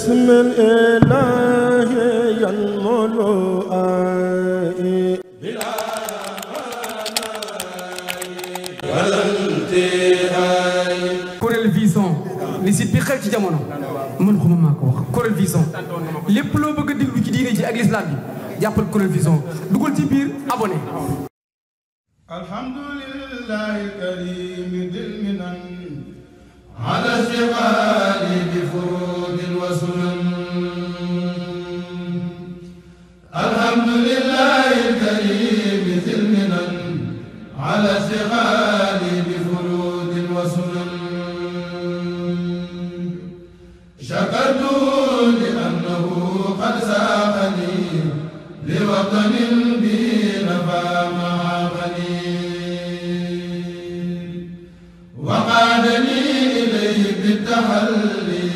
بسم الإله ينمو Corel Vision li site bi xew ci jamono man xuma maa ko wax Corel Vision lépp loo bëgg a déglu ci diine ji ak l'islam bi jàppal Corel Vision dugal ci biir abonné. alhamdulillahi karim dil minan ala shighali bi furudin wa sunan alhamdulillahi karim dil minan ala shighali bi furudin wa sunan shakartu li annahu qad saqani li watanin bi nafama وقادني إليه بالتحلي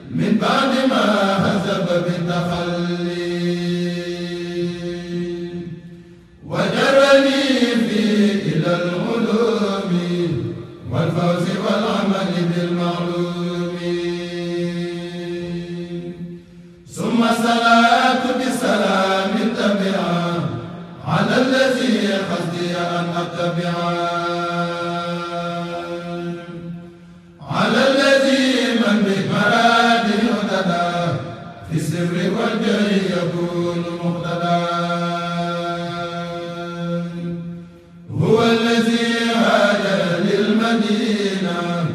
من بعد ما هزب بالتخلي وجرني فيه إلى العلوم والفوز والعمل بالمعلوم ثم الصلاة بالسلام تبعا على الذي قصدي أن أتبعا في السر والجهر يكون مقتدى هو الذي هاجر للمدينة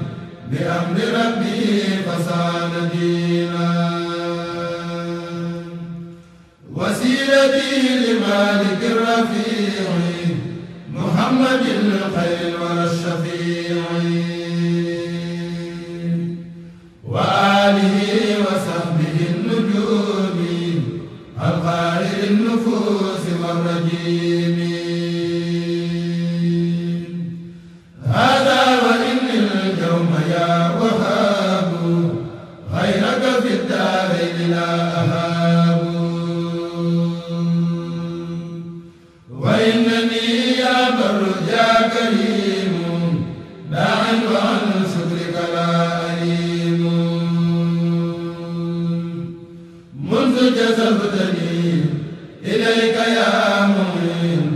بأمر ربه فصان دينا وسيلتي لمالك الرفيع محمد الخير والشفيع وآله وصحبه النجوم القاهر النفوس والرجيم هذا وإن اليوم يا وهاب غيرك في الدارين لا أهاب وإنني يا بر يا كريم داع وعن شكرك لا أليم منذ جذبتني إليك يا معين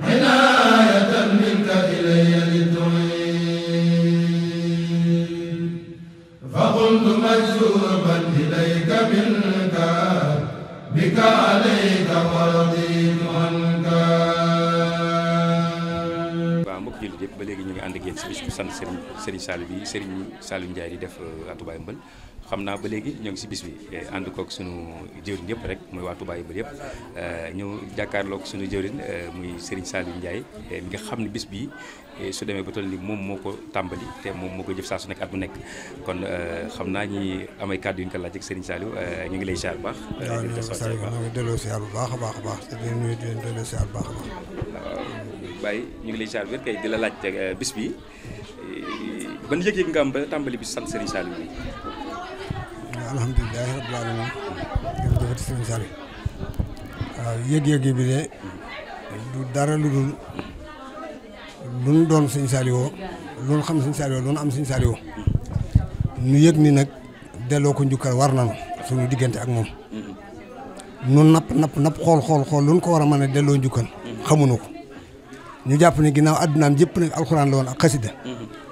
عناية منك إلي لتعين فقمت مجذوبا إليك منك بك عليك ورضيت عنك. waaw mbokk jullit yëpp ba léegi ñu ngi ànd ak yéen si bis bu sant Serigne Saliou bi Serigne Saliou Ndiaye di def Touba Yeumbeul xam naa ba léegi ñoo ngi si bis bi ànd kook sunu jëwriñ yëpp rek muy waa Touba Yeumbeul yëpp ñëw jàkkaarloog sunu jëwriñ muy Serigne Saliou Ndiaye mi nga xam ne bis bi su demee ba toll ni moom moo ko tàmbali te moom moo ko jëf saa su nekk at bu nekk kon xam naa ñi amay kàddu yu ñu ko laaj ak Serigne Saliou ñu ngi lay ziar bu baax. waaw ñu ngi delloo ziar bu baax a baax a baax te di nuyu di leen delloo ziar bu baax a baax. Baye ñu ngi lay ziar wér kay di la laaj bis bi ban yëg-yëg nga am ba tàmbali bi sant Serigne Saliou bi. alhamdulilah rabbil alamin jërëjëf Serigne Saliou waaw yëg-yëg bi de du dara lu dul lu nu doon Serigne Saliou lu nu xam Serigne Saliou lu nu am Serigne Saliou nu yëg ni nag delloo ko njukkal war nañu suñu diggante ak moom nu napp xool lu nu ko war a mën a delloo njukkal xamuñu ko ñu jàpp ni ginnaaw addunaam jëpp nag alxuraan la woon ak xasida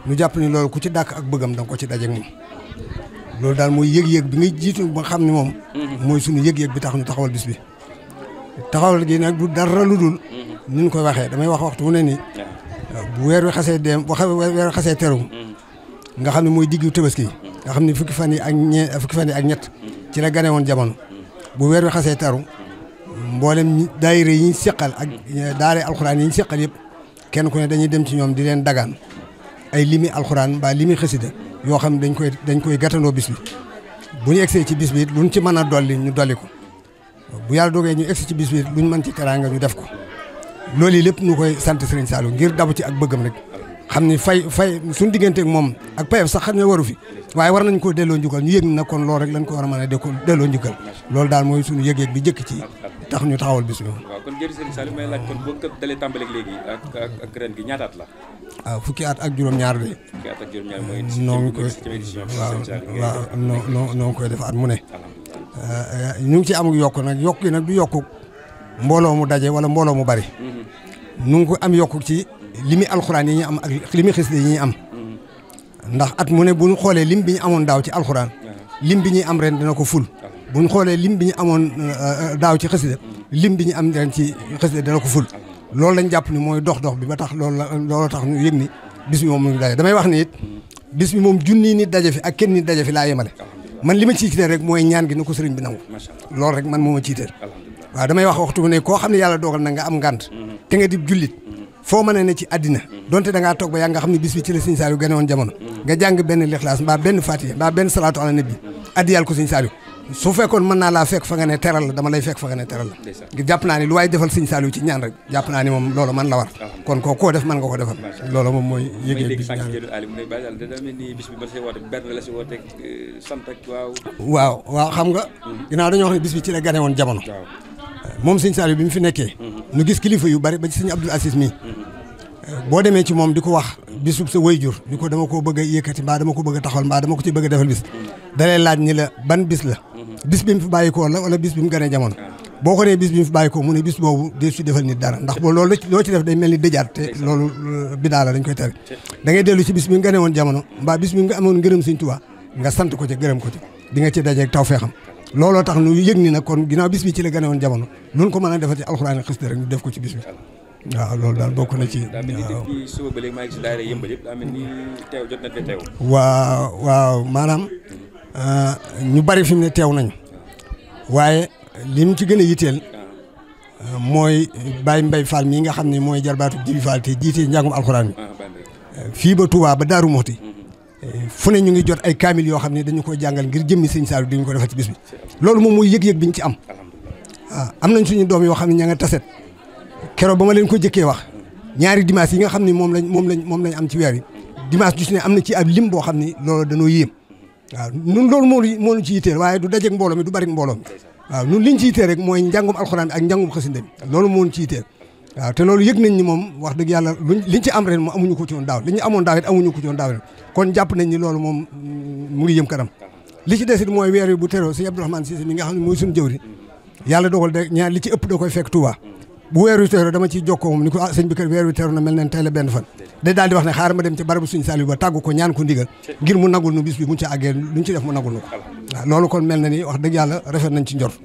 ñu jàpp ni loolu ku ci dàkk ak bëggam danga ko ci dajeek moom loolu daal mooy yëg-yëg bi ngay jiitu ba xam ne moom mooy suñu yëg-yëg bi tax ñu taxawal bis bi taxawal gi nag du dara lu dul ni ñu koy waxee damay wax waxtu wu ne ni bu weer wi xasee dem bu weer wi xasee teru nga xam ne mooy diggu Tabaski nga xam ne fukki fan yi ak ñett ci la gane woon jamono bu weer wi xasee teru mboolem daayira yi ñu seqal ak daara alxuraan yi ñu seqal yëpp kenn ku ne dañuy dem ci ñoom di leen dagaan ay limi alxuraan mbaa limi xasida yoo xam ne dañ koy gàttandoo bis bi bu ñu egsee ci bis bi luñ ci mën a dolli ñu dolli ko bu yàlla doogee ñu egsi ci bis bi luñ mën ci teraanga ñu def ko loolu yi lépp ñu koy sant Serigne Saliou ngir dabu ci ak bëggam rek xam ni fay suñu digganteeg moom ak payam sax xam ne waru fi waaye war nañ koo delloo njukkal ñu yëg na kon loolu rek lañ ko war a mën a delloo njukkal loolu daal mooy suñu yëg-yëg bi jëkk ci tax ñu taxawal bis bi. waaw kon jërëjëf Serigne Saliou may laaj kon boo ko dalee tàmbaleeg léegi ak ren gi ñaataat la. waaw fukki at ak juróom-ñaar de. fukki at ak juróom-ñaar mooy. noo ngi koy waaw noo ngi koy def at mu ne. ñu ngi ci amuk yokk nag yokk yi nag du yokku mbooloo mu daje wala mbooloo mu bari ñu ngi ko am yokku ci limi alxuraan yi ñu am ak limi xasida yi ñuy am ndax at mu ne bu ñu xoolee lim bi ñu amoon daaw ci alxuraan lim bi ñuy am ren dina ko ful bu ñu xoolee lim bi ñu amoon daaw ci xasida lim bi ñu am ren ci xasida dina ko ful loolu lañ jàpp ni mooy dox bi ba tax loolu tax ñu yëg ni bis bi moom mu ngi daje damay wax ni it bis bi moom junni nit daje fi ak kenn nit daje fi laa yemale man li ma ciiteel rek mooy ñaan gi na ko sëriñ bi nangu loolu rek man moo ma ciiteel waaw damay wax waxtu bu ne koo xam ne yàlla dogal na nga am ngant te nga di jullit foo mën a ne ci àddina donte da ngaa toog ba yaa nga xam ne bis bi ci la Sëriñ Saliou gane woon jamono nga jàng benn lixlaas mbaa benn fatiha mbaa benn salaatu ala nabi addiyal ko Sëriñ Saliou su fekkoon mën naa laa fekk fa nga ne teral la dama lay fekk fa nga ne teral la ngir jàpp naa ni lu waay defal Sëriñ Saliou ci ñaan rek jàpp naa ni moom loolu man la war kon koo def mën nga ko defal loolu moom mooy yëgee bis waaw xam nga ginnaaw dañoo wax ne bis bi ci la gane woon jamono moom Sëriñ Saliou bi mu fi nekkee ñu gis kilifa yu bari ba ci Sëriñ Abdul Aziz mi boo demee ci moom di ko wax bisub sa wayjur ni ko dama ko bëgg a yëkkati mbaa dama ko bëgg a taxawal mbaa dama ko ci bëgg a defal bis dalay laaj ni la ban bis la bis bi mu fi bàyyikoo la wala bis bi mu gënee jamono boo ko nee bis bi mu fi bàyyikoo mu ne bis boobu dee ci defal nit dara ndax boo loolu loo ci def day mel ni dëjaat te loolu bidaa la dañ koy tere da ngay dellu ci bis bi mu gënee woon jamono mbaa bis bi nga amoon ngërëm Sëriñ Tuubaa nga sant ko ci gërëm ko ci di nga ci dajeeg tawfeexam looloo tax nu yëg ni nag kon ginnaaw bis bi ci la gënee woon jamono luñ ko mën a defal ci alxuraan xasida rek ñu def ko ci bis bi waaw loolu daal bokk na ci. suba ba léegi maa ngi si daayira Yëmbal yëpp daa mel ni teew jot na teew. waaw maanaam ñu bari fi mu ne teew nañu waaye li mu ci gën a yitteel mooy Baye Mbaye Fall mii nga xam ne mooy jarbaatu Jibi Fall te jiite njàngum alxuraan bi fii ba Touba ba Daaru Muxti fu ne ñu ngi jot ay kaamil yoo xam ne dañu ko jàngal ngir jëmmi Sëriñ Saliou di ñu ko defal ci bis bi loolu moom mooy yëg-yëg bi ñu ci am waaw am nañ suñu doom yoo xam ne ña nga taset keroog ba ma leen ko jëkkee wax ñaari dimanche yi nga xam ne moom lañ am ci weer yi dimanche ju si ne am na ci ab lim boo xam ne loolu dañoo yéem waaw nun loolu moo ñu ci yitteel waaye du dajeeg mbooloo mi du bari mbooloo mi waaw nun liñ ci yitteel rek mooy njàngum alxuraan bi ak njàngum xasida bi loolu moo ñu ci yitteel waaw te loolu yëg nañ ni moom wax dëgg yàlla liñ ci am ren moom amuñu ko ci woon daaw li ñu amoon daaw it amuñu ko ci woon daaw ren kon jàpp nañ ni loolu moom mu ngi jëm kanam li ci des it mooy weer yi bu teroo sëñ Abdourahmane Cissé mi nga xam ne mooy suñu jëwri yàlla dogal de ñaar li ci ëpp da koy fekk Touba bu weer wi teeroo dama ciy jokkoo moom ni ko sëñ bi kër weer wi teeroo na mel ne tey la benn fan day daal di wax ne xaaral ma dem ci barabu Sëriñ Saliou ba tàggu ko ñaan ko ndigal ngir mu nagul nu bis bi buñ ci àggee luñ ci def mu nagul nu ko waaw loolu kon mel na ni wax dëgg yàlla rafet nañ ci njort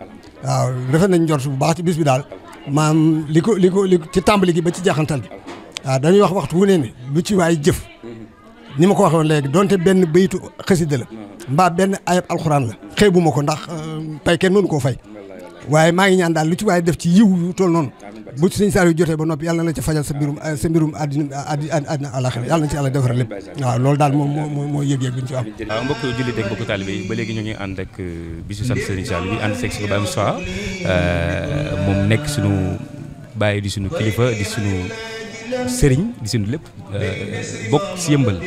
waaw rafet nañ njort bu baax ci bis bi daal maam li ko ci tàmbali gi ba ci jeexantal bi waaw dañuy wax waxtu wu ne ni lu ci waay jëf ni ma ko waxoon léegi donte benn baytu xasida la mbaa benn ayab alxuraan la xeebu ma ko ndax pay kenn mënu koo fay waaye maa ngi ñaan daal lu ci waaye def ci yiw yu toll noonu bu ci Sëriñ Saliou jotee ba noppi yàlla na la ca fajal sa mbirum àddina àllaaxira yàlla na ci yàlla defar lépp waaw loolu daal moo yëg-yëg bi ñu ci am. waaw mbokk jullit ak mbokk taalibe yi ba léegi ñu ngi ànd ak bisu sant Sëriñ Saliou bi ànd seeg suñu Baye Moussa moom nekk suñu baay di suñu kilifa di suñu sëriñ di suñu lépp bokk si Yëmbal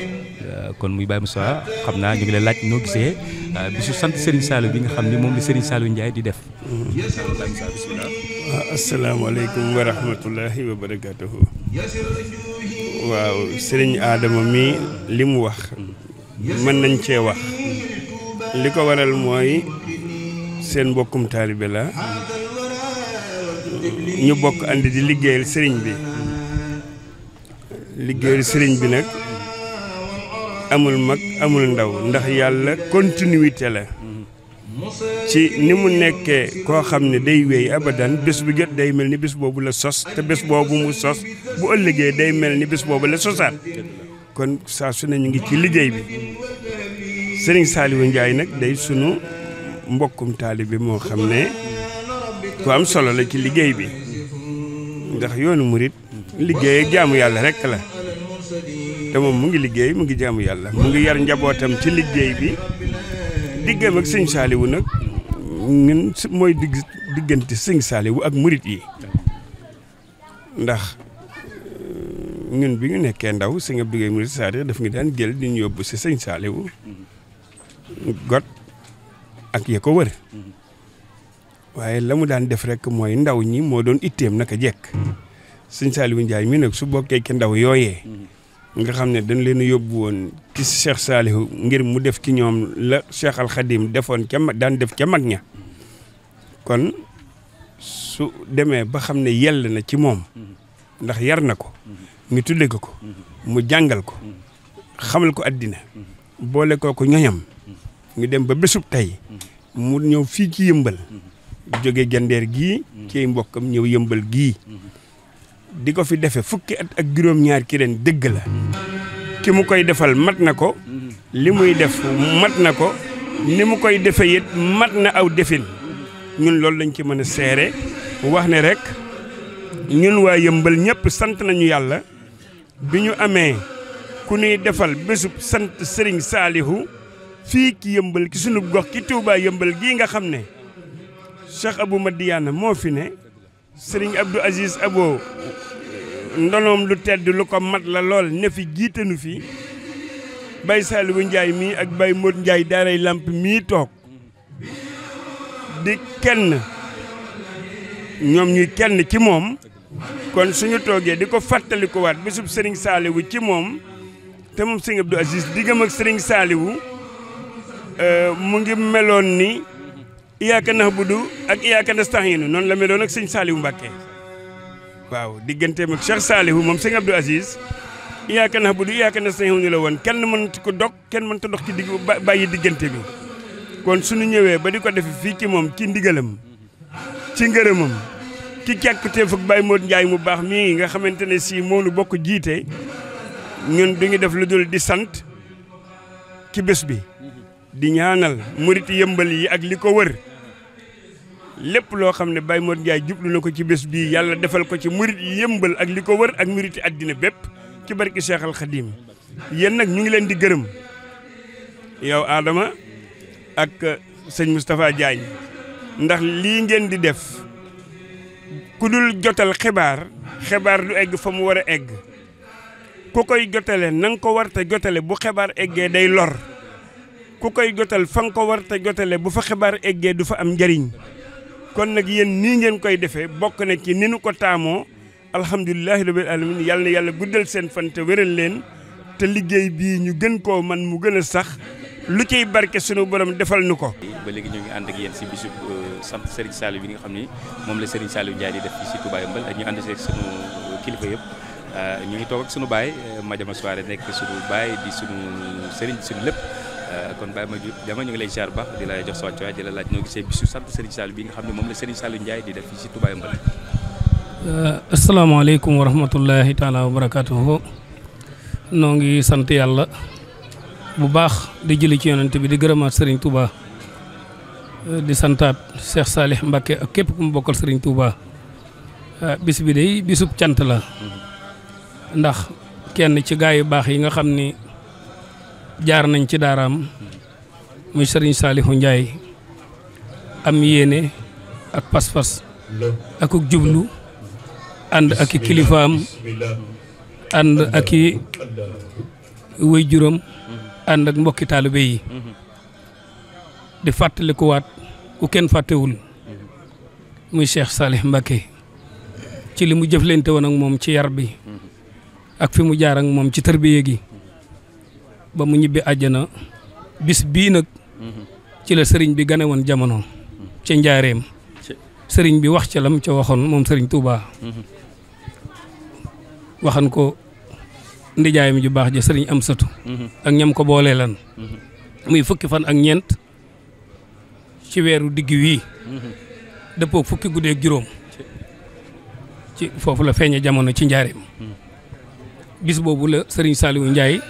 kon muy Baye Moussa xam naa ñu ngi lay laaj noo gisee bisu sant Serigne Saliou bi nga xam ni moom la Serigne Saliou Ndiaye di def. asalaamaaleykum wa rahmatullahi wa barakaatuhu. waaw Serigne Adama mi li mu wax mën nañ cee wax li ko waral mooy seen mbokkum taalibe la ñu bokk andi di liggéeyal Serigne bi liggéeyal Serigne bi nag. amul mag amul ndaw ndax yàlla continuité la ci ni mu nekkee koo xam ne day wéy abadan bés bu jot day mel ni bés boobu la sos te bés boobu mu sos bu ëllëgee day mel ni bés boobu la sosaat kon saa su ne ñu ngi ci liggéey bi Serigne Saliou Ndiaye nag day sunu mbokkum taalibe moo xam ne ku am solo la ci liggéey bi ndax yoonu murit liggéey ak jaamu yàlla rekk la te moom mu ngi liggéey mu ngi jaamu yàlla mu ngi yar njabootam ci liggéey bi diggam ak sëñ Saliou nag ñun mooy diggante sëñ Saliou ak murit yi ndax ñun bi ñu nekkee ndaw sëñ Abdou Guèye murit Sadio daf ngi daan jël di ñu yóbbu si sëñ Saliou got ak ya ko wër waaye la mu daan def rek mooy ndaw ñi moo doon itteem naka jekk sëñ Saliou Ndiaye mi nag su bokkee ci ndaw yooyee nga xam ne dañ leen a yóbbu woon ci Cheikh Saliou ngir mu def ci ñoom la Cheikh Al Khadim defoon ca daan def ca mag ña kon su demee ba xam ne yell na ci moom ndax yar na ko ñu tudde ko mu jàngal ko xamal ko addina boole kooku ñoñam ñu dem ba bésub tey mu ñëw fii ci yëmbal jóge jandeer gii ci mbokkam ñëw yëmbal gii di ko fi defe fukki at ak juróom-ñaar ki ren dëgg la ki mu koy defal mat na ko li muy def mat na ko ni mu koy defe it mat na aw defin ñun loolu lañ ci mën a seere wax ne rek ñun waa yëmbal ñëpp sant nañu yàlla bi ñu amee ku ñuy defal bésub sant Serigne Saliou fii ki yëmbal ki sunu gox ki Touba yëmbal gii nga xam ne Cheikh Abou Madiyana moo fi ne Serigne Abdou Aziz Abo ndonoom lu tedd lu ko mat la lool ne fi jiitanu fi Baye Saliou Ndiaye mii ak Baye Modou Ndiaye daaray lamp mii toog di kenn ñoom ñuy kenn ci moom kon suñu toogee di ko fàttalikuwaat bésub Serigne Saliou ci moom te moom Serigne Abdou Aziz diggam ak Serigne Saliou mu ngi meloon ni iyaaka na'budu ak iyaaka nasta'iinu noonu la meloon ak Serigne Saliou Mbacké waaw digganteem ak Cheikh Saliou moom Serigne Abdou Aziz iyaaka na'budu iyaaka nasta'iinu la woon kenn mënut ko dog kenn mënut a dox ci digg bàyyi diggante bi kon suñu ñëwee ba di ko def fii ci moom ci ndigalam ci ngërëmam ci càkkuteef ak Baye Modou Ndiaye mu baax mii nga xamante ne si moo nu bokk jiite ñun duñu def lu dul di sant ci bés bi di ñaanal murit yëmbal yi ak li ko wër lépp loo xam ne Baye Modou Ndiaye jublu na ko ci bés bii yàlla defal ko ci murit yëmbal ak li ko wër ak muriti àddina bépp ci barki Cheikh Al Khadim yéen nag ñu ngi leen di gërëm yow Adama ak sëñ Moustapha Diagne ndax lii ngeen di def ku dul jotal xibaar du egg fa mu war a egg ku koy jotale na nga ko warta jotale bu xibaar eggee day lor ku koy jotal fa nga ko warta jotale bu fa xibaar eggee du fa am njariñ kon nag yéen nii ngeen koy defee bokk na ci ni nu ko taamoo alhamdulilahi rabbil alamin yàlla na yàlla guddal seen fan te wéral leen te liggéey bii ñu gën koo man mu gën a sax lu ciy barke sunu borom defal nu ko. ba léegi ñu ngi ànd ak yéen si bisub sant Serigne Saliou bi nga xam ni moom la Serigne Saliou Ndiaye di def fii si Touba Yeumbeul ak ñu ànd seeg sunu kilifa yëpp ñu ngi toog ak sunu baay Madiama Soare nekk sunu baay di sunu Serigne sunu lépp kon Baye Madiama ñu ngi lay ziar baax di la jox sa wàccuwaay di la laaj noo gisee bisu sant Serigne Saliou bi nga xam ne moom la Serigne Saliou Ndiaye di def fii si Touba Yeumbeul. asalaamaaleykum wa rahmatullahi taala wa barakaatuhu noo ngi sant yàlla bu baax di jëli ci yonent bi di gërëmaat Serigne Touba di santaat Cheikh Salih Mbacké ak képp ku mu bokkal Serigne Touba bis bi day bisub cant la ndax kenn ci gaa yu baax yi nga xam ni jaar nañ ci daaraam muy Serigne Saliou Ndiaye am yéene ak pas-pas ak jublu ànd ak i kilifaam ànd ak i waajuram ànd ak mbokki taalibe yi di fàttalikuwaat ku kenn fàttewul muy Cheikh Salih Mbacké ci li mu jëflante woon ak moom ci yar bi ak fi mu jaar ak moom ci tarbiya gi ba mu ñibbi àjjana bis bii nag ci la sëriñ bi gane woon jamono ca njaareem sëriñ bi wax ca lam ca waxoon moom sëriñ Touba waxan ko ndijaayam ju baax ja sëriñ Amsatu ak ñam ko boolee lan muy fukki fan ak ñeent ci weeru digg wii dëppoo fukki guddeeg juróom ci foofu la feeñe jamono ci njaareem bis boobu la sëriñ Saliou Ndiaye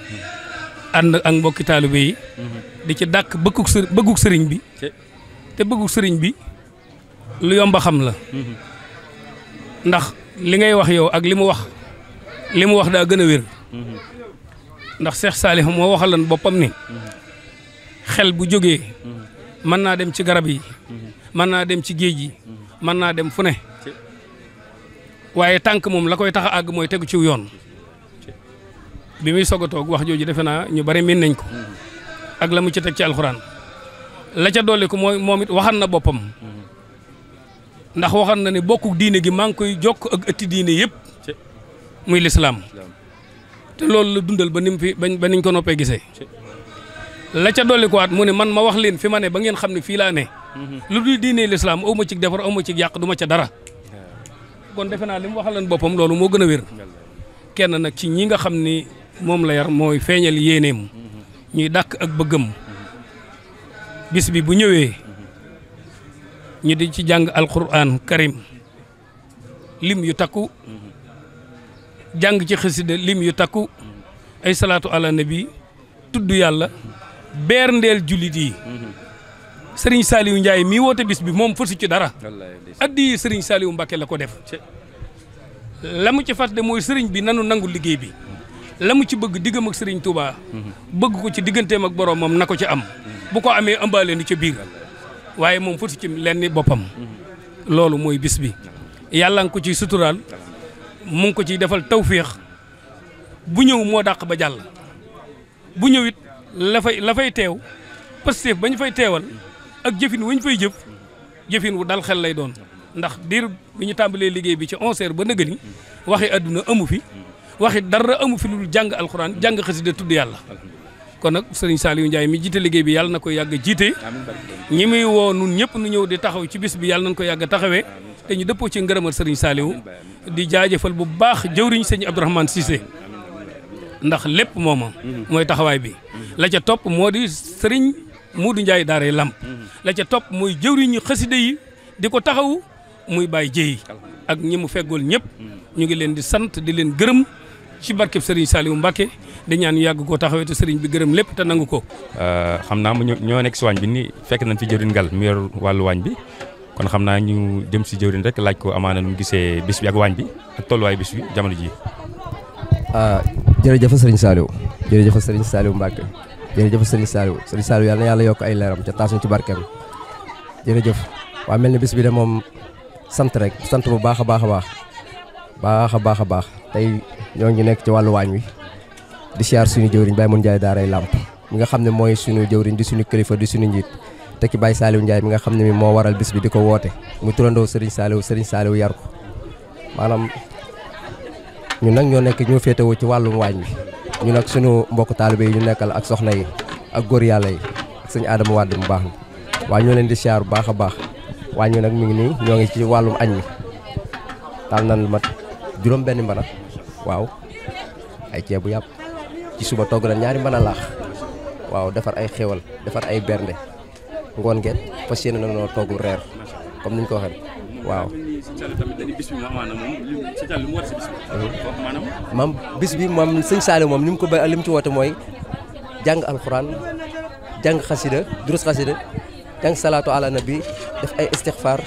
ànd ak mbokki taalibe yi di ci dàkk bëgguk sëriñ bi te bëgguk sëriñ bi lu yomba xam la ndax li ngay wax yow ak li mu wax daa gën a wér ndax Cheikh Salih moo waxalan boppam ni xel bu jógee mën naa dem ci garab yi mën naa dem ci géej yi mën naa dem fu ne waaye tànk moom la koy tax a àgg mooy tegu ciw yoon bi muy soog a toog wax jooju defe naa ñu bari min nañ ko ak la mu ci teg ci alxuraan la ca dolli ko mooy moom it waxan na boppam ndax waxan na ne bokku diine gi maa ngi koy jokk ak ëtti diine yëpp muy lislaam te loolu la dundal ba nim fi ba niñ ko noppee gisee la ca dolli ko waat mu ne man ma wax leen fi ma ne ba ngeen xam ne fii laa ne lu dul diine lislaam aw ma ci defar aw ma ci yàq du ma ca dara kon defe naa li mu waxalan boppam loolu moo gën a wér kenn nag ci ñi nga xam ni moom la yar mooy feeñal yéeneem ñuy dàkk ak bëggam bis bi bu ñëwee ñu di ci jàng alquran karim lim yu takku jàng ci xasida lim yu takku ay salaatu ala nabi tudd yàlla beer ndeel jullit yi sëriñ Saliou Ndiaye mii woote bis bi moom fasu ci dara addi sëriñ Saliou Mbacké la ko def la mu ci fas de mooy sëriñ bi nanu nangu liggéey bi la mu ci bëgg diggam ak sëriñ Touba bëgg ko ci digganteem ak boromam na ko ci am bu ko amee ëmbaale ni ca biir waaye moom fasu ci lenn boppam loolu mooy bis bi yàlla nga ko ciy suturaal mu ngi ko ciy defal tawféex bu ñëw moo dàq ba jàll bu ñëw it la fay teew Pastef bañ fay teewal ak jëfin wañ fay jëfin wu dal xel lay doon ndax diir bi ñu tàmbalee liggéey bi ci 11h ba nëgëni waxi adduna amu fi waxi dara amu fi lu jàng alxuraan jàng xasida tudd yàlla kon nag sëriñ Saliou Ndiaye mi jiite liggéey bi yàlla na ko yàgg jiite ñi muy woo nun ñëpp nu ñëw di taxaw ci bis bi yàlla nañ ko yàgg taxawee te ñu dëppoo ci ngërëmal sëriñ Saliou di jaajëfal bu baax jëwriñ sëñ Abdourahmane Cissé ndax lépp mooma mooy taxawaay bi la ca topp moo di sëriñ Modou Ndiaye daaray Lamp la ca topp mooy jëwriñu xasida yi di ko taxaw muy bàyyi jéyi ak ñi mu feggool ñëpp ñu ngi leen di sant di leen gërëm ci barkeb sëriñ Saliou Mbacké di ñaan yàgg koo taxawee te sëriñ bi gërëm lépp te nangu ko. xam naa mu ñoo nekk si waañ bi ni fekk nañ fi jëwriñ Ngal mu yor wàllu waañ bi kon xam naa ñu dem si jëwriñ rek laaj ko amaana nu mu gisee bis bi ak waañ bi ak tolluwaay bis bi jamono ji jërëjëf sëriñ Saliou jërëjëf sëriñ Saliou Mbacké jërëjëf sëriñ Saliou yàlla na yàlla yokk ay leeram ca taas ñu ci barkeem jërëjëf waa mel ni bis bi de moom sant rek sant bu baax a baax tey ñoo ngi nekk ci wàllu waañ wi di siyaar suñu jëwriñ Baye Moune Ndiaye daaray Lamp mi nga xam ne mooy suñu jëwriñ di suñu kilifa di suñu njiit te ki Baye Saliou Ndiaye mi nga xam ne mi moo waral bis bi di ko woote mu turandoo sëriñ Saliou yar ko maanaam ñun nag ñoo nekk ñoo féetewoo ci wàllum waañ wi ñu nag suñu mbokk taalibe yi ñu nekkal ak soxna yi ak góor yàlla yi ak sëñ Adama Wade mu baax mi waaye ñoo leen di siyaar bu baax a baax waañ wi nag mi ngi nii ñoo ngi ci wàllum añ mi taal nan mat juróom benn mbana waaw ay ceebu yàpp ci suba togg na ñaari mbana laax waaw defar ay xéwal defar ay bernde ngoon ngeen fas yéene na noo togg reer comme niñ ko waxee waaw maam bis bi moom sëñ Saliou moom li mu ko ba li mu ci woote mooy jàng alxuraan jàng xasida durus xasida jàng salaatu ala nabi def ay istixfaar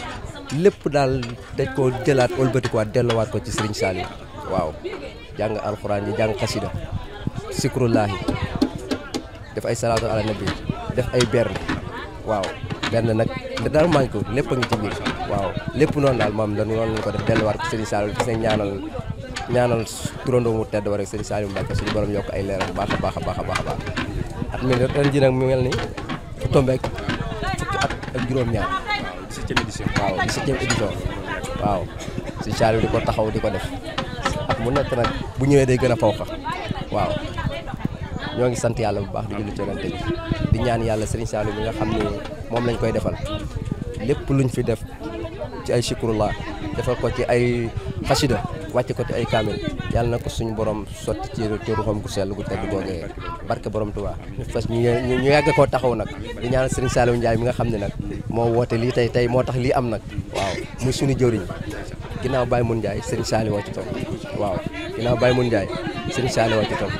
lépp daal dañ ko jëlaat wëlbatikuwaat delluwaat ko ci sëriñ Saliou waaw jàng alxuraan yi jàng xasida sikrullaahi def ay salaatu ala nabi def ay bernde waaw benn nag daal manqué ko lépp a ngi ci biir waaw lépp noonu daal moom noonu lañ ko def delluwaat ko sëriñ Saliou gis nañ ñaanal turandoo mu tedd war rek sëriñ Saliou Mbacké suñu borom yokk ay leeral bu baax a baax at mi ren ji nag mu mel ni fu tombeek fukki at ak juróom-ñaar 17e édition waaw 17e édition waaw sëriñ Saliou di ko taxaw di ko def at mu nekk nag bu ñëwee day gën a fawxa waaw ñoo ngi sant yàlla bu baax di julli ci Yonent bi di ñaan yàlla sëriñ Saliou mi nga xam ne moom lañ koy defal lépp luñ fi def ci ay shikrullah defal ko ci ay xasida wàcce ko ci ay kaamil yàlla na ko suñu borom sotti ci ruuxam gu sell gu tedd googee barke borom Tuubaa ñu yàgg koo taxaw nag di ñaanal sëriñ Saliou Ndiaye mi nga xam ne nag moo woote lii tey moo tax lii am nag waaw muy suñu jëwriñ ginnaaw Baye Moune Ndiaye sëriñ Saliou woo ci toog waaw ginnaaw Baye Moune Ndiaye sëriñ Saliou woo ci toog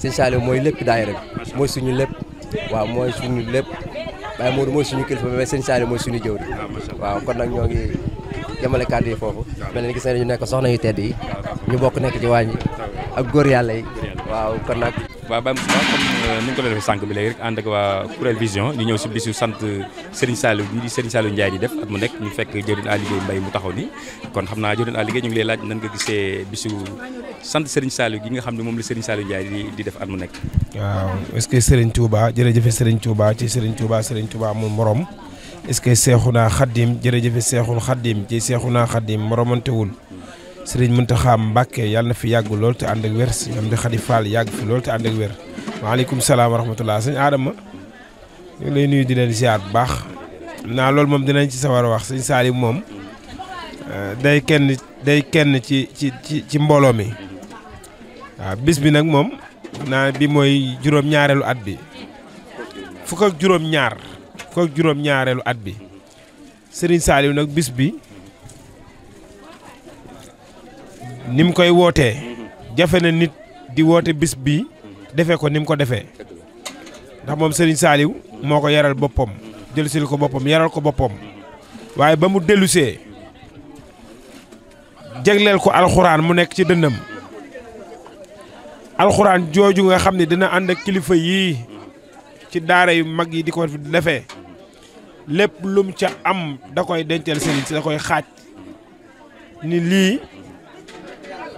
sëriñ Saliou mooy lépp daayira bi mooy suñu lépp waaw mooy suñu lépp Baye Modou mooy suñu kilifa mais sëriñ Saliou mooy suñu jëwriñ waaw kon nag ñoo ngi jëmale kàddu yi foofu mel ni gis nañu nekk soxna yu tedd yi ñu bokk nekk ci waañ ak góor yàlla yi waaw kon nag waaw Baye Moussa comme ni nga ko defee sànq bi léegi rek ànd ak waa Kourel Vision ñu ñëw si bisu sant Serigne Saliou bii di Serigne Saliou Ndiaye di def at mu nekk ñu fekk jëwriñ Aly Gueye Mbaye mu taxaw ni kon xam naa jëwriñ Aly Gueye ñu ngi lay laaj nan nga gisee bisu sant Serigne Saliou gi nga xam ne moom la Serigne Saliou Ndiaye di def at mu nekk. waaw est-ce que Serigne Touba jërëjëf Serigne Touba ci Serigne Touba mu morom est-ce que Seexuna Xaddim jërëjëf Seexul Xaddim ci Seexuna Xaddim moromantewul Serigne Mountakha Mbacké yàlla na fi yàgg lool te ànd ak wér si am di Xadi Fall yàgg fi lool te ànd ak wér. waaleykum salaam wa rahmatulah sëñ Adama ñu ngi lay nuyu di leen ziar bu baax naa loolu moom dinañ ci sawar a wax sëñ Saliou moom day kenn ci mbooloo mi waaw bis bi nag moom naa bi mooy juróom-ñaareelu at bi fukk ak juróom-ñaareelu at bi Serigne Saliou nag bis bi ni mu koy wootee jafe na nit di woote bis bi defee ko ni mu ko defee ndax moom Serigne Saliou moo ko yaral boppam jël sil ko boppam yaral ko boppam waaye ba mu dellusee jagleel ko alxuraan mu nekk ci dënnam alxuraan jooju nga xam ne dina ànd ak kilifa yii ci daara yu mag yi di ko defee lépp lum ca am da koy dencal Serigne si da koy xaaj ni lii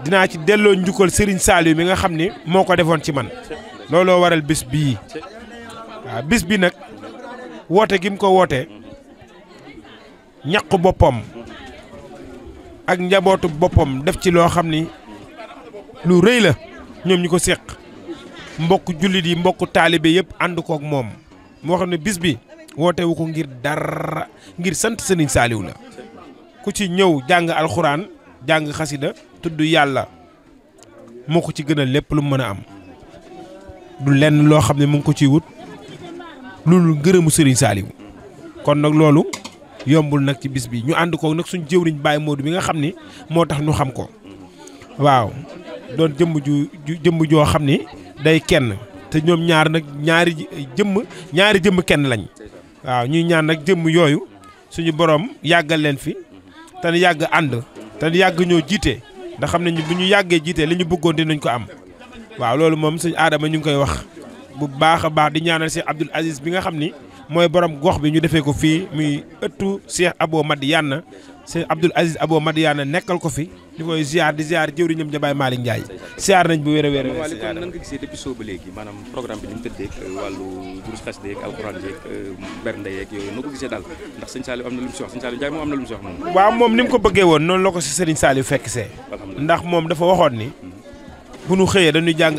dinaa ci delloo njukkal Serigne Saliou mi nga xam ni moo ko defoon ci man looloo waral bis bii waaw bis bi nag woote gi mu ko woote ñaqu boppam ak njabootu boppam def ci loo xam ni lu rëy la ñoom ñi ko séq mbokk jullit yi mbokk taalibe yëpp ànd kook moom moo xam ne bis bi woote wu ko ngir dara ngir sant Serigne Saliou la ku ci ñëw jàng alxuraan jàng xasida tudd yàlla moo ko ci gënal lépp lu mu mën a am du lenn loo xam ne mu ngi ko ciy wut loolu ngërëmu Serigne Saliou kon nag loolu yombul nag ci bis bi ñu ànd ko nag suñ jëwriñ Baye Modou bi nga xam ni moo tax ñu xam ko waaw doon jëmm joo xam ni day kenn te ñoom ñaar nag ñaari jëmm kenn lañ waaw ñuy ñaan nag jëmm yooyu suñu borom yàggal leen fi te yàgg ànd te yàgg ñoo jiite ndax xam nañu bu ñu yàggee jiite li ñu bëggoon dinañ ko am waaw loolu moom suñu aadama ñu ngi koy wax bu baax a baax di ñaanal Cheikh Abdoul Aziz bi nga xam ni mooy borom gox bi ñu defee ko fii muy ëttu Cheikh Abo Madiyana Cheikh Abdoul Aziz Abo Madiyana nekkal ko fi di koy ziar di ziar jëwriñam ja Baye Malick Ndiaye ziar nañ bu wér a wér a wér. kon nan nga gisee depuis soo ba léegi maanaam programme bi ni mu tëddee wàllu durus xasida yeeg alxuraan yeeg bernde yeeg yooyu noo ko gisee daal ndax sëñ Saliou am na lu mu si wax sëñ Saliou Ndiaye moom am na lu mu si wax moom. waaw moom ni mu ko bëggee woon noonu la ko si Serigne Saliou fekk see ndax moom dafa waxoon ni bu nu xëyee dañuy jàng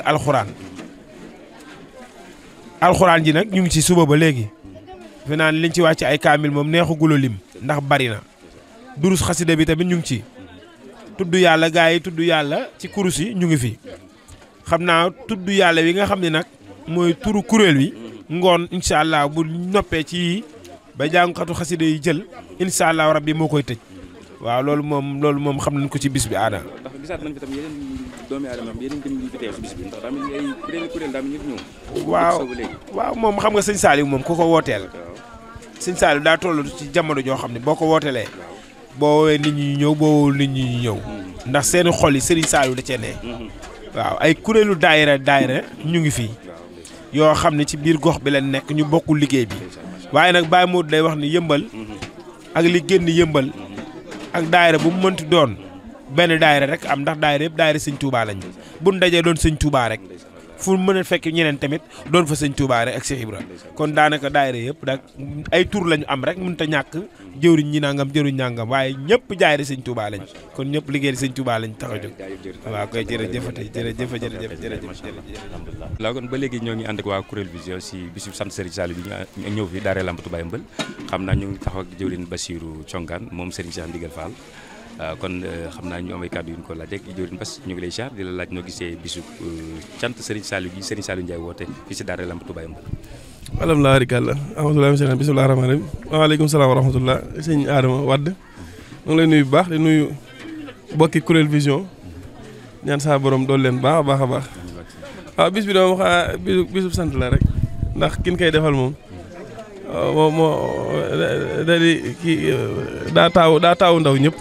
alxuraan ji nag ñu ngi ci suba ba léegi fi naan liñ ci wàcc ay kaamil moom neexugula lim ndax bari na durus xasida bi tamit ñu ngi ci tudd yàlla gaa yi tudd yàlla ci kurus yi ñu ngi fi xam naa tudd yàlla wi nga xam ne nag mooy turu kuréel wi ngoon incha allah bu noppee ci yii ba jàngkatu xasida yi jël incha allah rabbi moo koy tëj waaw loolu moom xam nañ ko ci bis bi aada. ndax gisaat nañ fi tam yeneen doomi aadama yeneen dem yi fi teew si bis bi ndax daa mel ni ay kuréel daa mel ni ñëw. waaw moom xam nga sëñ Saliou moom ku ko wooteel. sëñ Saliou daa toll ci jamono joo xam ne boo ko wootelee boo woowee nit ñi ñëw boo woowul nit ñi ñëw ndax seeni xol yi Serigne Saliou da cee ne waaw ay kuréelu daayira ñu ngi fii yoo xam ne ci biir gox bi lañ nekk ñu bokkul liggéey bi waaye nag Baye Modou day wax ni yëmbal ak li génn yëmbal ak daayira bu mu mënti doon benn daayira rek am ndax daayira yëpp daayira sëñ Touba lañ buñ dajee doon sëñ Touba rek fu mën a fekk ñeneen tamit doon fa sëñ Touba rek ak Cheikh Ibra kon daanaka daayira yëpp dak ay tur lañu am rek mënut a ñàkk jëwriñ ñi nangam jëwriñ nangam waaye ñëpp jaayira sëñ Touba lañ kon ñëpp liggéey sëñ Touba lañ tax a jóg waaw koy jërëjëf laa kon ba léegi ñoo ngi ànd ak waa Kuréel Vision si bisu sant Serigne Saliou bi ñu ñëw fi Daaray Lamp Touba Mbël xam naa ñu ngi taxaw ak jëwriñ Bassirou Thiongaan moom Serigne Cheikh Ndigal Fall kon xam naa ñu am ay kàddu yu ñu ko laaj rek jëwriñ Bass ñu ngi lay ziar di la laaj noo gisee bisu cant Serigne Saliou gi Serigne Saliou Ndiaye woote fii si Daaray Lamp Touba Mbël. alhamdulilah rikàlla ahmadulahi bisimilah rahmaani rahim waaleykum salaam wa rahmatullah sëñ Adama Wade mu ngi lay nuyu bu baax di nuyu bokki Kuréel Vision ñaan saa borom dool leen baax a baax a baax waaw bis bi dama xaa bisu sant la rek ndax kin koy defal moom moo da di kii daa taawu ndaw ñëpp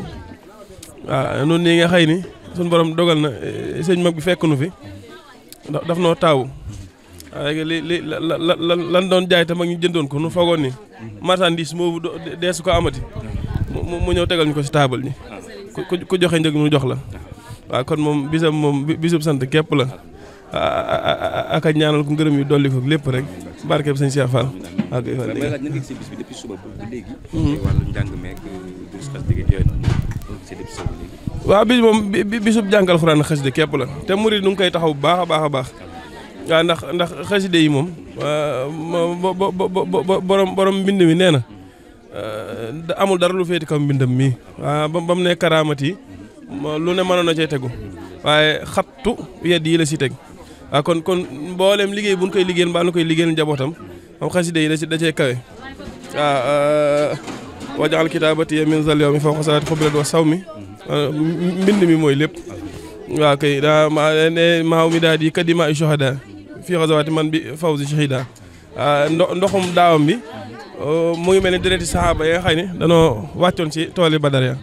waaw noonu nii nga xëy ni suñu borom dogal na sëñ mag bi fekk nu fi daf noo taawu waaye li lan doon jaay te mag ñu jëndoon ko nu foogoon ni marchandise moo deesu ko amati mu ñëw tegal ñu ko si taabal ñi ku joxe njëg mu jox la waaw kon moom bisub sant képp la ak a ñaanal ko ngërëm yu dolli ko lépp rek barkeeb sëñ Cheikh Fall may laaj na nga gisee bis bi depuis suba ba léegi wàllu njàng meek durus xas dégg yooyu noonu gisee depuis suba ba léegi waaw bis moom bisub jàngal xuraan xasida képp la te murid nu ngi koy taxaw bu baax a baax a baax waaw ndax xasida yi moom borom mbind mi nee na amul dara lu féeti kaw mbindam mii waaw ba mu ne karaamati lu ne mënoon na cee tegu waaye xattu yedd yi la si teg waaw kon mboolem liggéey bu ñu koy liggéeyal mbaa nu koy liggéeyal njabootam moom xasida yi da cee kawe waaw wajaxal kitaabati min zal yawmi fawqa salaati xubilat wa sawmi mbind mi mooy lépp waaw kay daa maaw mi daal di kadima ay shuhada fii xazawaati man bi fawzi shahida ndoxum daawam bi mu ngi mel ni dereti saxaaba yi nga xam ne danoo wàccoon ci tooli Badar ya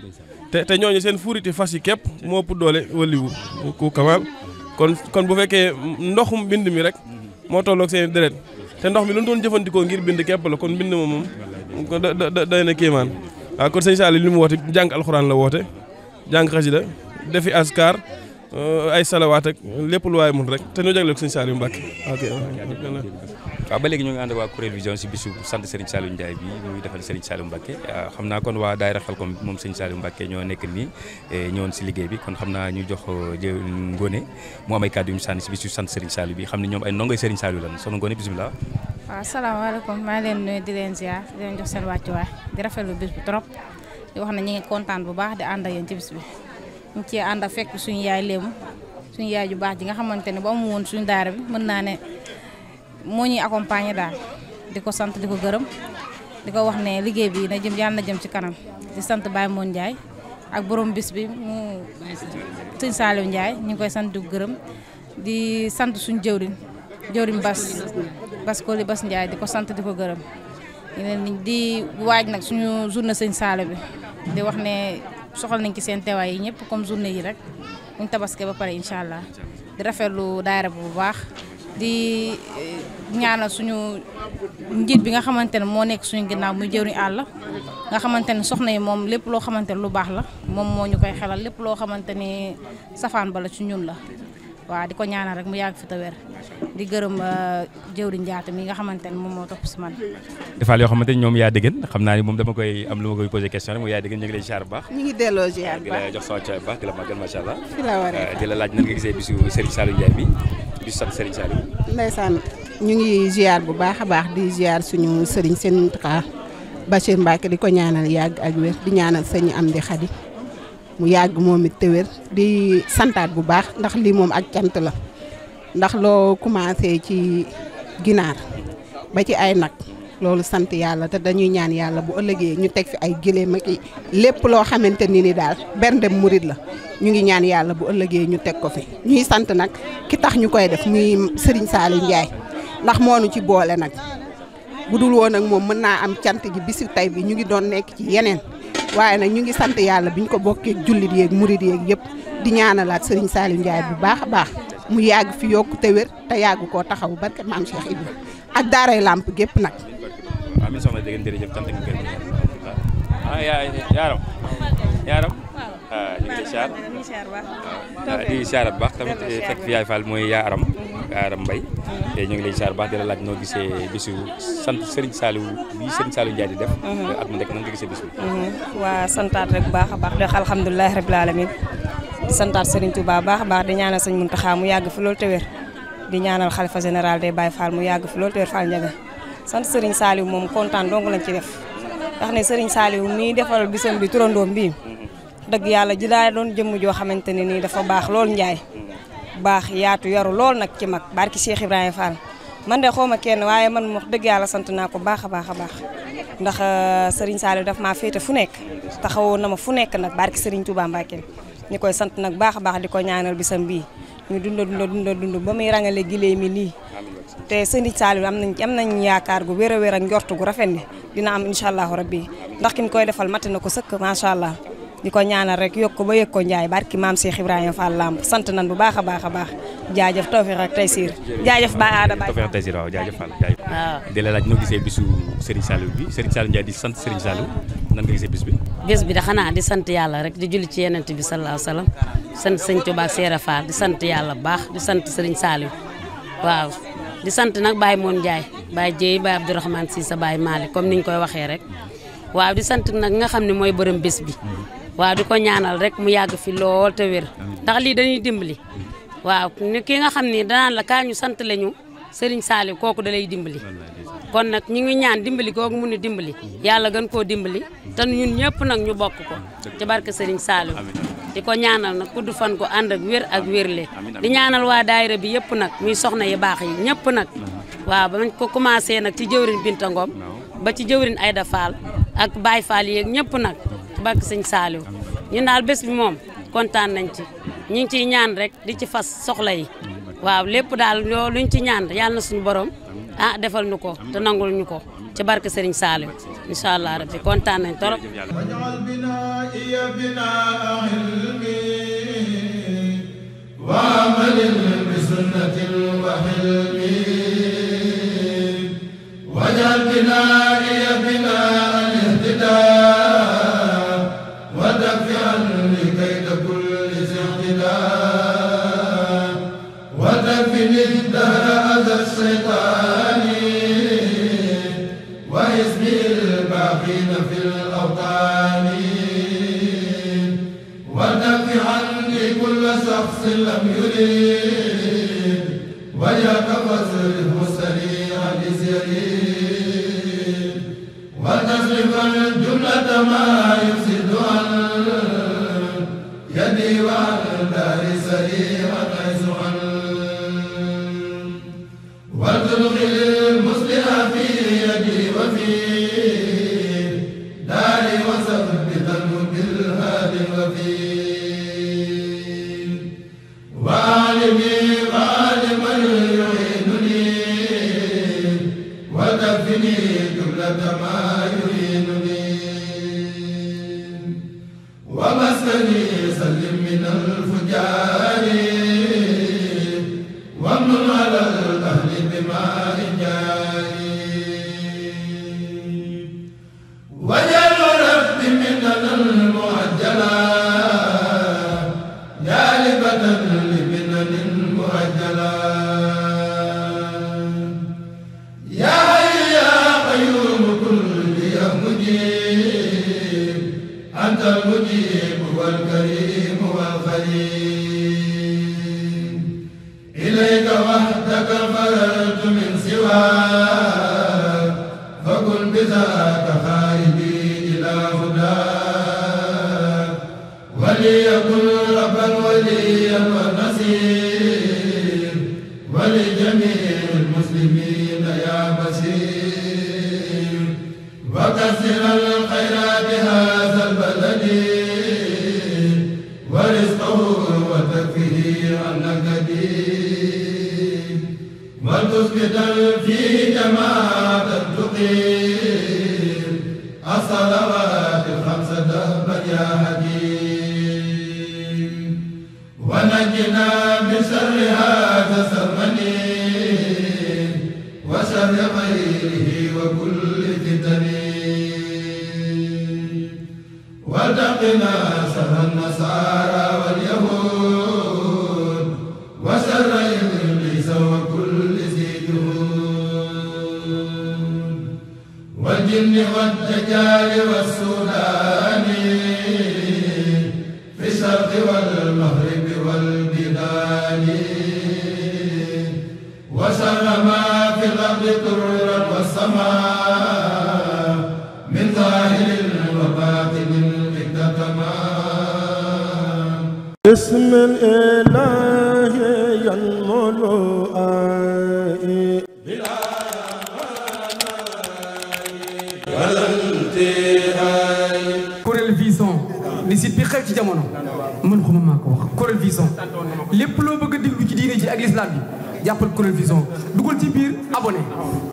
te ñooñu seen fuuriti fas yi képp moo ëpp doole waliwu ku kamal kon bu fekkee ndoxum bind mi rek moo tolloog seen deret te ndox mi lu ñu doon jëfandikoo ngir bind képp la kon bind moom day na kéemaan waaw kon sëñ Saliou li mu woote jàng alxuraan la woote jàng xasida defi askar ay salawaat ak lépp lu waay mun rek te ñu jagleel ko sëñ Saliou Mbacke ok waaw ba léegi ñu ngi ànd waa Kourel Vision si bisu sant Serigne Saliou Ndiaye bi muy defal Serigne Saliou Mbacke xam naa kon waa daayira Xelcom moom Serigne Saliou Mbacke ñoo nekk nii ñëwoon si liggéey bi kon xam naa ñu jox Ngone mu am ay kàddu yu mu sànni si bisu sant Serigne Saliou bi xam ne ñoom ay ndongoy Serigne Saliou lan soxna Ngone bisimilah. waaw salaamaaleykum maa ngi leen nuyu di leen ziar di leen jox seen wàccuwaay di rafetlu bis bi trop di wax ne ñu ngi kontaan bu baax di ànd ak yéen ci bis bi ñu ci ànd ak fekk suñu yaay léemu suñu yaay ju baax ji nga xamante ne ba mu woon suñu daara bi mën naa ne moo ñuy accompagner daal di ko sant di ko gërëm di ko wax ne liggéey bi na jëm yàlla na jëm ci kanam di sant Baye Moon Ndiaye ak borom bis bi mu sëñ Saliou Ndiaye ñu ngi koy sant di ko gërëm di sant suñu jëwriñ Bas Koli Bas Ndiaye di ko sant di ko gërëm di waaj nag suñu journée sëñ Saliou bi di wax ne soxal nañ ci seen teewaay yi ñëpp comme journée yi rek buñ tabaske ba pare incha allah di rafetlu daayira bu baax di ñaanal suñu njiit bi nga xamante ne moo nekk suñu ginnaaw muy jëwriñ àll nga xamante ne soxna yi moom lépp loo xamante ne lu baax la moom moo ñu koy xelal lépp loo xamante ni safaan ba la ci ñun la waaw di ko ñaanal rek mu yàgg fi te wér di gërëm jëwriñ Njaata mi nga xamante ne moom moo topp si man. defaal yoo xamante ni ñoom yaa dégg xam naa ni moom dama koy am lu ma koy posé question rek mooy yaa dégg ñu ngi lay ziar bu baax. ñu ngi delloo ziar bu baax di la jox sa wàccuwaay bu baax di la màggal macha allah. fi la waree di la laaj nan nga gisee bisu Serigne Saliou Ndiaye bi bisu sant Serigne Saliou. ndeysaan ñu ngi ziar bu baax a baax di ziar suñu Serigne seen Mountakha Bachir Mbacke di ko ñaanal yàgg ak wér di ñaanal sëñ Amdi Khady mu yàgg moom it te wér di santaat bu baax ndax lii moom ak cant la ndax loo commencé ci ginaar ba ci ay nag loolu sant yàlla te dañuy ñaan yàlla bu ëllëgee ñu teg fi ay gëléem ak lépp loo xamante ni daal berndem murit la ñu ngi ñaan yàlla bu ëllëgee ñu teg ko fi ñuy sant nag ki tax ñu koy def muy Serigne Saliou Ndiaye ndax moonu ci boole nag bu dul woon nag moom mën naa am cant gi bisu tey bi ñu ngi doon nekk ci yeneen waaye nag ñu ngi sant yàlla bi ñu ko bokkee jullit yeeg murit yeeg yëpp di ñaanalaat Serigne Saliou Ndiaye bu baax a baax mu yàgg fi yokku te wér te yàgg koo taxaw barke maam Cheikh Ibra ak daaray lamp gépp nag. amiin soxna dégg nga jërëjëf sant ak ngeen yaaram ñu ngi lay siyaar di siyaar bu baax tamit fekk fi yaay Fall mooy yaaram Mbaye te ñu ngi lay siyaar bu baax di la laaj noo gisee bisu sant Serigne Saliou bi Serigne Saliou Ndiaye di def at mu nekk nan nga gisee bis bi waa santaat rek bu baax a baax di alhamdulilah rabbil alamin di santaat Serigne Touba baax a baax di ñaanal sëñ Mountakha mu yàgg fi loolu te wér di ñaanal xalifa général des Baye Fall mu yàgg fi loolu te wér Fall Ndiaga sant Serigne Saliou moom kontaan dong lañ ci def ndax ne Serigne Saliou nii defal bisam bi turandoom bii dëgg yàlla ji daa doon jëmm joo xamante ne nii dafa baax lool Ndiaye baax yaatu yaru lool nag ci mag barki Cheikh Ibrahima Fall man de xawma kenn waaye man wax dëgg yàlla sant naa ko baax a baax a baax ndax Serigne Saliou daf maa féete fu nekk taxawoon na ma fu nekk nag barki Serigne Touba Mbacké ñu koy sant nag baax a baax di ko ñaanal bisam bii ñu dund ba muy rangale gilee mi nii te Serigne Saliou am nañ yaakaar gu wér a wér ak njort gu rafet ni dina am incha allahu rabbi ndax ki mu koy defal mat na ko sëkk macha allah di ko ñaanal rek yokk ko ba yëg ko Ndiaye barki maam Cheikh Ibrahima Fall Lamp sant nañ bu baax a baax a baax jaajëf tawfiq ak taysiir jaajëf ba aada ba tawfiq ak taysiir waaw jaajëf Fall jaajëf waaw di la laaj noo gisee bisu Serigne Saliou bi Serigne Saliou Ndiaye di sant Serigne Saliou nan nga gisee bis bi da xanaa di sant yàlla rek di julli ci Yonent bi sallallahu alayhi wasallam sant sëñ Touba ak Seera Fall di sant yàlla bu baax di sant Serigne Saliou waaw di sant nag Baye Moon Ndiaye Baye Jéey Baye Abdourahmane Cissé Baye Malick comme niñ koy waxee rek waaw di sant nag nga xam ne mooy borom bés bi waaw di ko ñaanal rek mu yàgg fi lool te wér ndax lii dañuy dimbali waaw ni ki nga xam ne danaan la kaa ñu sant lañu Serigne Saliou kooku da lay dimbali kon nag ñu ngi ñaan dimbali googu mu ni dimbali yàlla gën koo dimbali te ñun ñëpp nag ñu bokk ko ci barke Serigne Saliou di ko ñaanal nag kudd fan ko ànd ak wér ak wérle di ñaanal waa daayira bi yëpp nag muy soxna yi baax yi ñëpp nag waaw ba mañ ko commencé nag ci jëwrin Binta Ngom ba ci jëwrin Aïda Fall ak Baye Fall yeeg ñëpp nag ci barke Serigne Saliou ñun daal bés bi moom kontaan nañ ci ñu ngi ciy ñaan rek di ci fas soxla yi waaw lépp daal yoo luñ ci ñaan yàlla na suñu borom defal ñu ko te nangul ñu ko ci barke Serigne Saliou incha allah rabbi kontaan nañ torop waj'al binaa'iya binaa'a ilmi wa amalin bi sunnatin wa hilmi waj'al binaa'iya binaa'a ihtidaa wa dafi'an li kaydi kulli ihtidaa wa dakfini dahra adha shaytaan وحزب الباقين في الأوطان ودفع عني كل شخص لم يريد ويتفز المسريع بسرير وتصرف الجملة ما يفسد عن يدي وعن دار سريعا حيث عن وتدخل المصلح في يدي وفي داري وثبتا بالهادي الوفي وأعلمي وعالما يعينني وكفني جملة ما يعينني ومسكني سلم من الفجار وامن على الأهل بماء جاري وجل ربي مننا المعجلة جالبة لمنن مؤجلة يا حي يا قيوم كل يوم مجيب أنت المجيب والكريم والخليل إليك وحدك فررت من سواك فكن بذاك خارجي إلى هداك وليكن ربا وليا ونصير ولجميع المسلمين يا بصير وكثر الخيرات هذا البلد ورزقه وتكفيه عن كدير وتثبتا في جماعة تقيم الصلوات الخمس دهبا يا حكيم ونجنا بشر هذا الزمن وشر غيره وكل فتن وتقنا شر النصارى واليهود وشر إبليس وكل ذي جهود والجن والدجال والسودان في الشرق والمغرب والبلاد وشر ما في الأرض طرا والسماء من ظاهر وباطن اكتتما بسم الإله ينمو بلا ولا انتهاء Corel Vision li site bi xew ci jamono mën xuma maa ko wax Corel Vision lépp loo bëgg a déglu ci diine ji ak l'islam bi jàppal Corel Vision dugal ci biir abonné